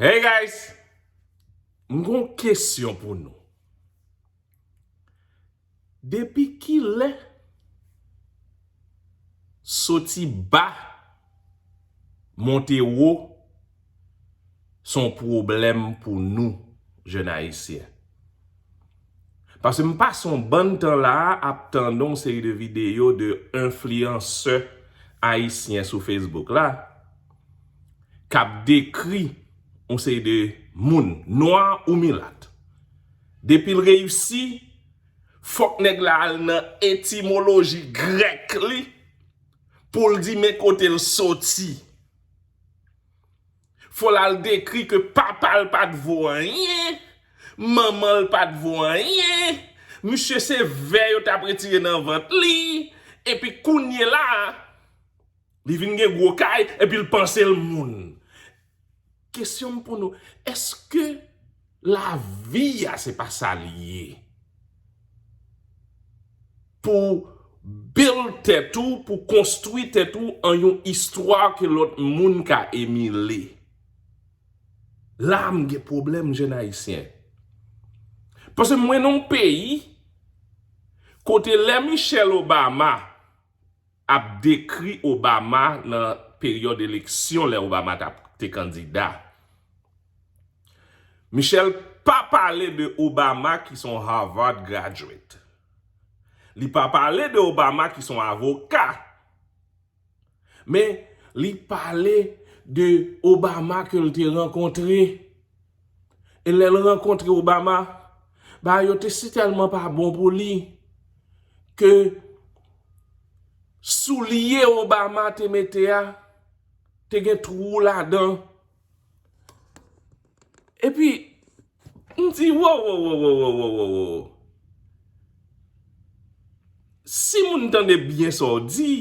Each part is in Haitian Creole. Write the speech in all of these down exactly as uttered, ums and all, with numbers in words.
Hey guys, m gon kesyon pou nou. Depi kilè soti ba monte wo se yon pwoblèm pou nou, jèn ayisyen? Paske m pase yon bann tan la a ap tande yon seri de videyo de enfliyansè ayisyen sou Facebook la k ap dekri yon seri de moun, nwa ou milat. Depi l reyisi, fòk nèg la al nan etimoloji grèk li pou l di men kote l soti. Fò l al dekri ke papa l pa t vo anyen, manman l pa t vo anyen, misye se vè yo t ap retire nan vant li, epi kounye la, li vin gen gwo kay, epi l panse l moun. Kesyon m pou nou, èske lavi a se pa sa li ye? Pou build tèt ou, pou konstwi tèt ou an yon istwa ke lòt moun ka emile. La a m gen pwoblèm, jèn ayisyen. Paske m wè nan yon peyi kote lè Michelle Obama ap dekri Obama nan peryòd eleksyon lè Obama t ap te kandida. Michelle pa pale de Obama ki se yon Harvard graduate. Li pa pale de Obama ki se yon avoka. Men, li pale de Obama ke l te rankontre. E lè l rankontre Obama, bagay yo te sitèlman pa bon pou li ke soulye Obama te mete a te gen twou ladan. Epi, m di, wo, wo, wo. Si moun tande byen sa w di,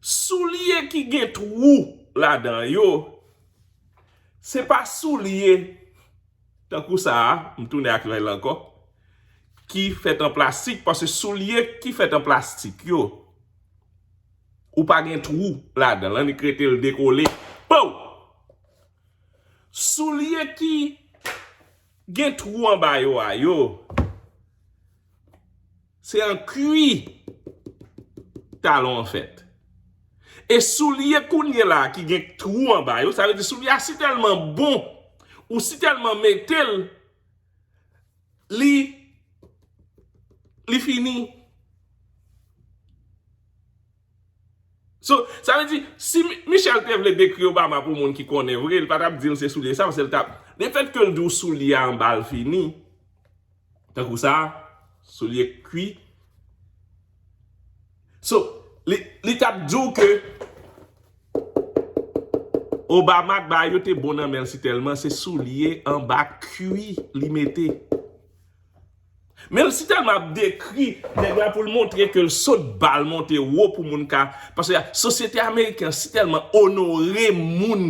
soulye ki gen twou ladan yo, se pa soulye tankou sa a, m tounen ak lè l ankò, ki fèt an plastik, paske soulye ki fèt an plastik yo, ou pa gen twou ladan l, annik rete l dekole. Pow! Soulye ki gen twou anba yo a yo, se an kwi talon an fèt. E soulye kounye la ki gen twou anba yo, sa vle di soulye a si tèlman bon, ou si tèlman mete l, li, li fini. So, sa vle di, si Mi- Michel te vle dekri Obama pou moun ki konnen vre, li pa t ap di l se soulye sa, paske l t ap, lefèt ke l di w soulye a anba l fini, tankou sa, soulye kwi. So, li, li t ap di w ke Obama ak bagay yo te bon nan men l sitèlman, se soulye anba kwi li mete. Men l sitèlman ap dekri nèg la pou l montre ke l sot ba l monte wo pou moun ka, paske sosyete ameriken an sitèlman onore moun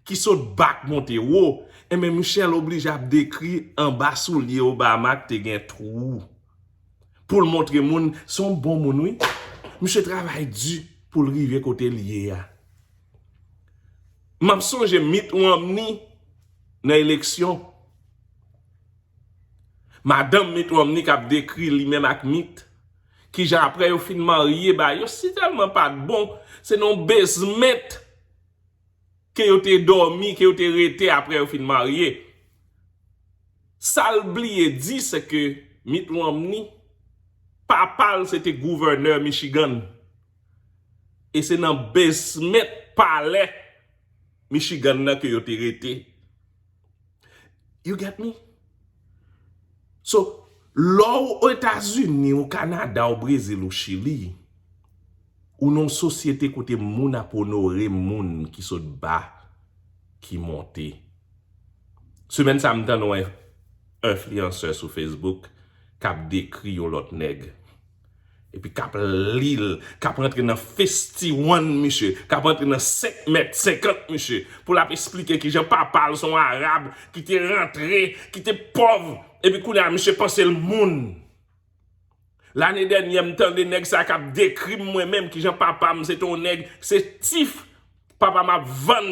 ki sot ba k monte wo, enben Michel oblije ap dekri anba soulye Obama k te gen twou. Pou l montre moun se yon bon moun wi. Misye travay di pou l rive kote l ye a. M ap sonje Mitt Romney nan eleksyon. Madanm Mitt Romney k ap dekri li menm ak Mitt. Kijan apre yo fin marye, bagay yo sitèlman pa t bon. Se nan yon basement ke yo te dòmi, ke yo te rete apre yo fin marye. Sa l bliye di, se ke Mitt Romney, papa l se te gouvènè Michigan. E se nan basement palè Michigan nan ke yo te rete. You get me? So, lè w Etazini, ou Kanada, ou Brezil, ou Chili, ou nan yon sosyete kote moun ap onore moun ki sot ba, ki monte. Semèn sa, m tande yon enf- enfliyansè sou Facebook k ap dekri yon lòt nèg. Epi k ap li l, k ap rantre nan festiwan misye, k ap rantre nan senk mèt senkant misye, pou l ap esplike kijan papa l se yon Arab ki te rantre, ki te pòv, epi kounye a misye panse l moun. Lane dènyè, m tande nèg sa k ap dekri m mwen menm, kijan papa m se te yon nèg, se tif Papa m ap vann,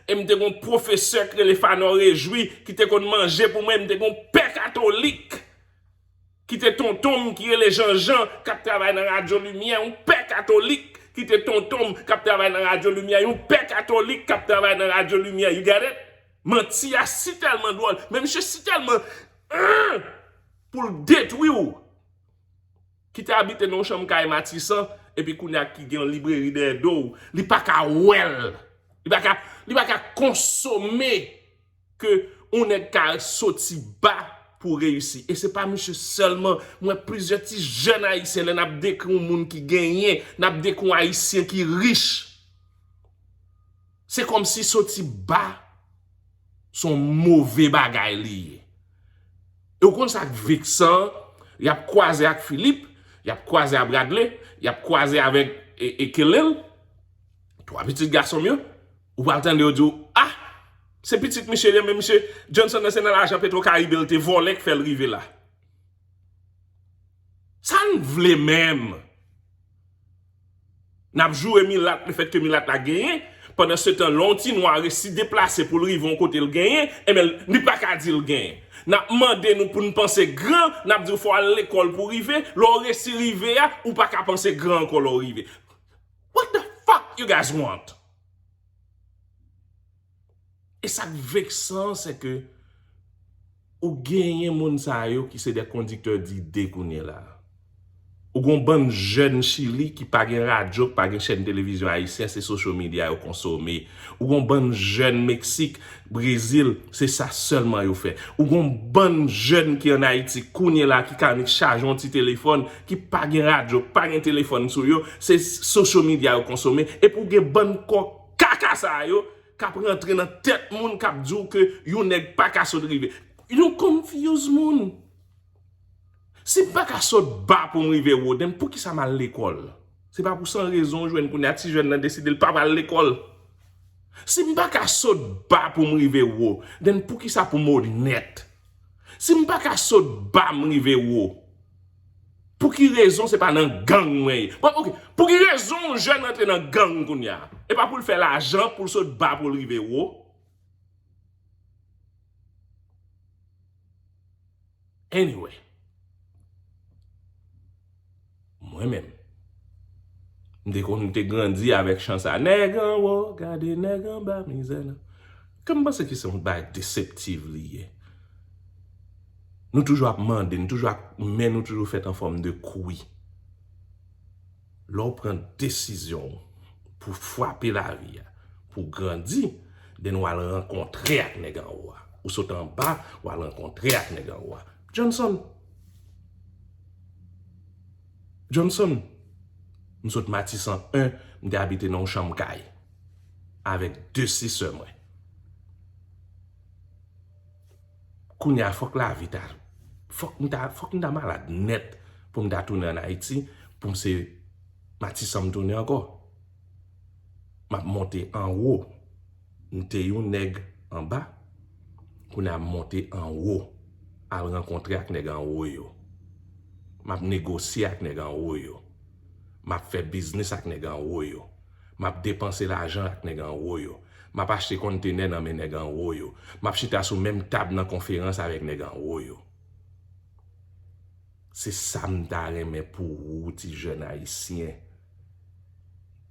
e m te gon pwofesè k rele Fanò Rejwi, ki te konn manje pou mwen, m te gon pè katolik, ki te tonton m, ki rele Janjan, k ap travay nan Radyo Limyè, yon pè katolik, ki te tonton m, k ap travay nan Radyo Limyè, yon pè katolik, k ap travay nan Radyo Limyè, you get it? Manti a si tèlman dwòl, men misye si tèlman, pou l detwi w. Ki te abite nan yon chanm kay Matisan, epi kounye a ki gen yon libreri dèyè do w, li pa ka wè l. Li pa ka, li pa ka konsome ke yon nèg ka soti ba pou reyisi. E se pa misye sèlman. M wè plizyè ti jèn ayisyen, lè n ap dekri yon moun ki genyen, n ap dekri yon ayisyen ki rich. Se kòmsi soti ba se yon move bagay li ye. E w konn sa k veksan an? Y ap kwaze ak Philippe, y ap kwaze ak Bradley, y ap kwaze avèk e, e Kelel, twa pitit gason m yo, ou pral tande yo di w, ah, se pitit misye li ye, men misye Johnson nan se nan lajan Petro Caribe l te vòlè k fè l rive la. Sa n vle menm? N ap joure milat lefètke milat la genyen, pandan se tan lè yon ti nwa resi deplase pou l rive yon kote l genyen, ebyen li pa ka di l genyen. N ap mande nou pou n panse gran, n ap di w fò w al lekòl pou w rive, lè w resi rive a, ou pa ka panse gran ankò lè w rive. What the fuck you guys want? E sa k veksan, se ke ou genyen moun sa yo ki se de kondiktè dide kounye la. Ou gon bann jèn Chili ki pa gen radyo, ki pa gen chèn televizyon ayisyen, se social media yo konsome. Ou gon bann jèn Meksik, Brezil, se sa sèlman yo fè. Ou gon bann jèn ki ann Ayiti kounye la ki ka annik chaje yon ti telefòn, ki pa gen radyo, pa gen telefòn sou yo, se social media yo konsome. Epi ou gen bann kò kaka sa yo k ap rantre nan tèt moun k ap di w ke yon nèg pa ka sot rive. You confuse moun. Si m pa ka sot ba pou m rive wo, then poukisa m al lekòl? Se pa pou san rezon w jwenn kounye a ti jèn nan deside l pa pral lekòl. Si m pa ka sot ba pou m rive wo, then poukisa pou m onèt? Si m pa ka sot ba m rive wo, pou ki rezon se pa nan gang mwen ye? Bon, ok, pou ki rezon yon jèn rantre nan gang kounye a? E pa pou l fè lajan, pou l sot ba pou l rive wo? Anyway, mwen menm, m te konn, m te grandi avèk chan sa, nèg anwo, gade nèg anba, mizè nan. Ke m panse ki se yon bagay deseptif li ye. Nou toujou ap mande, nou toujou ap, men nou toujou fèt an fòm de kwi. Lè w pran desizyon w pou frape lavi a, pou w grandi, then w al rankontre ak nèg anwo a. Ou sot anba, w al rankontre ak nèg anwo a. Johnson. Johnson. M sot Matisan en, m te abite nan yon chanm kay avèk de sesè mwen. Kounye a, fòk lavi ta, fòk m ta, fòk m ta malad nèt pou m ta tounen ann Ayiti, pou m se Matisan m tounen ankò. M ap monte anwo. M te yon nèg anba. Kounye a, m monte anwo. Al rankontre ak nèg anwo yo. M ap negosye ak nèg anwo yo. M ap fè biznis ak nèg anwo yo. M ap depanse lajan ak nèg anwo yo. M ap achte kontenè nan men nèg anwo yo. M ap chita sou menm tab nan konferans avèk nèg anwo yo. Se sa m ta renmen pou ou, ti jèn ayisyen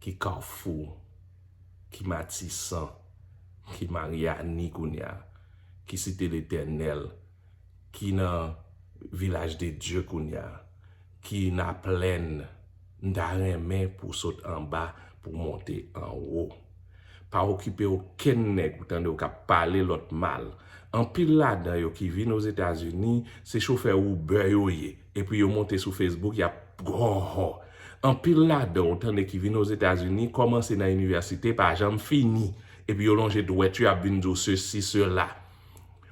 ki Kafou, ki Matisan, ki Maryani kounye a, ki Site Letènèl, ki nan Vilaj de Dye kounye a, ki nan Plèn, m ta renmen pou w sot anba pou w monte anwo. Pa okipe okenn nèg ou tande w k ap pale lòt mal. Anpil ladan yo ki vin Ozetazini, se chofè Uber yo ye. Epi yo monte sou Facebook, y ap gòhò. Anpil ladan w tande ki vin Ozetazini, kòmanse nan inivèsite, pa janm fini. Epi yo lonje dwèt yo, y ap vin di w sesi, sela.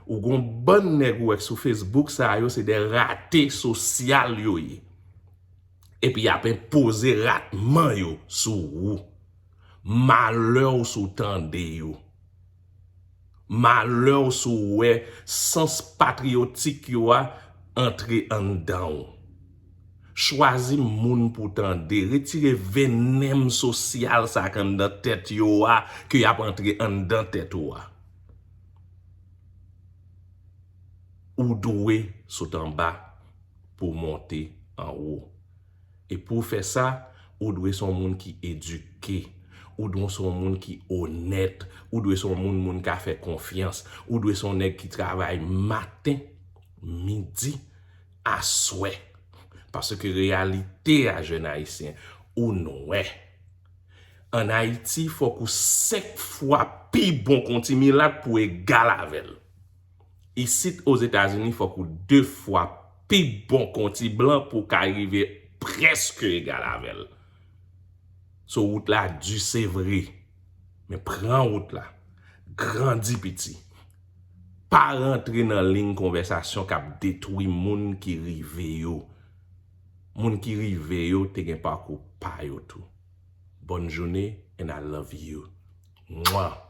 Ou gon bann nèg ou wè k sou Facebook sa yo, se de rate sosyal yo ye. Epi y ap enpoze ratman yo sou ou. Malè w si w tande yo. Malè w si w wè sans patriyotik yo a antre anndan w. Chwazi moun pou tande. Retire venenm sosyal sa k anndan tèt yo a, ke y ap antre anndan tèt ou a. Ou dwe sot anba pou w monte anwo. E pou w fè sa, ou dwe se yon moun ki edike. Ou dwe se yon moun ki onèt. Ou dwe se yon moun moun ka fè konfyans. Ou dwe se yon nèg ki travay maten, midi, aswè. Paske reyalite a, jèn ayisyen, ou nwè. Ann Ayiti, fòk ou senk fwa pi bon k yon ti milat pou w egal avè l. Isit Ozetazini, fòk ou de fwa pi bon k yon ti blan pou w ka rive prèske egal avè l. So, wout la di, se vre, men pran wout la. Grandi piti. Pa rantre nan liy konvèsasyon k ap detwi moun ki rive yo. Moun ki rive yo te gen pakou pa yo tou. Bonne journée and I love you. Mwa.